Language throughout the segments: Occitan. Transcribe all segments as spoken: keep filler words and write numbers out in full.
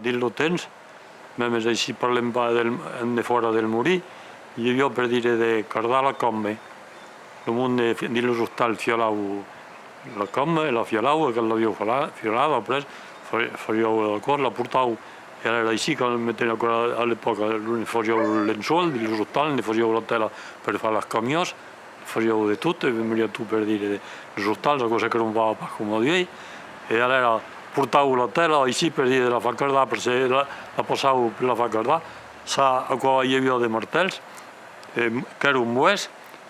Dins lo temps, mèmes aicí parlem pas del, en defòra del molin, i aviá per dire de cardar la coma. Lo monde dins los ostals fialavan la coma e la fialavan, e quand l'avián fiala-, fialada, après, fa-, fasián la còr, la portavan. E alara aicí, quand meten aquò a l'epòca, ne fasián lo lençòl dins los ostals, ne fasián la tela per far las camiás, fasián de tot, e veniá tot per dire de, dels ostals, aquò se crompava pas coma d'uèi. E alara portavan la tela aicí per dire de la far cardar, per se la, la passavan per la far cardar. Ça, aquò, i aviá de martèls, e, qu'èran boès,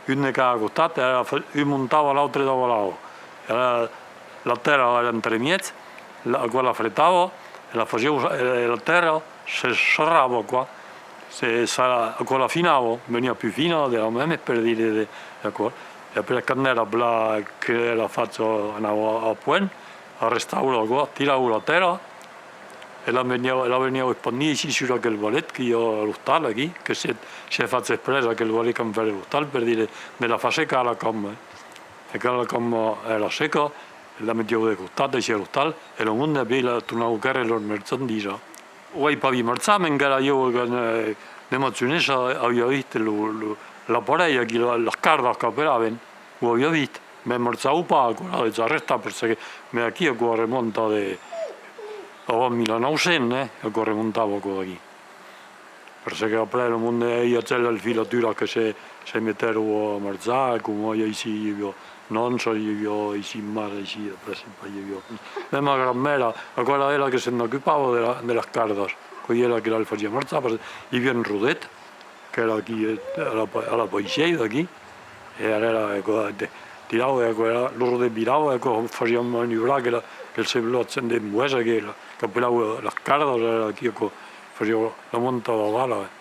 un de cada costat, e alara fa-, un montava, l'autre davalava. E alara la tela èra entremièg, la, aquò la fretava, e la fasiá, e la tela se sarrava, aquò. Se, sa-, aquò l'afinava, veniá pus fina, de la mèmes, per dire de, d'aquò. E après, quand èra plan, que èra fach, anava a point, arrestava aquò, tirava la tela, e la veniá, la veniá espandir aicí sus aquel valet que i a a l'ostal aquí, que se, se fach exprès aquel valet quand fèra l'ostal, per dire de la far secar la coma, eh. E quand la coma èra seca, la metián de costat, aicí a l'ostal, e lo monde, ben, la tornavan quèrre lor marchandisa. O ai pas vist marchar, mès encara ieu, quand, eh, de ma joinessa, aviá vist lo, lo, l'aparelh aquí, la, las cardas qu'apelavan, o aviá vist, mès marchava pas, aquò èra dejà arrestat, per çò que, mès aquí aquò remonta de, avant mila nau cents, eh, aquò remontava aquò aquí. Per çò que après lo monde, i a aquelas filaturas que se, se metèron a marchar, e coma i a aicí, i aviá Nança, i aviá aicí, mas aicí, après, se pas, i aviá. Mèma grand-mèra, aquò èra ela que se n'ocupava de la, de las cardas, qu'ei ela que las fasiá marchar, perque i aviá un rodet, qu'èra aquí, eh, a la pa-, a la paisèira d'aquí, e alara èra, aquò, te-, tirava, e aquò èra, lo rodet virava, e aquò fasiá manubrar aquela, aquel semblat de boès, aquela, qu'apelavan las cardas, èra aquí, aquò, fasiá la montada d'ala, eh.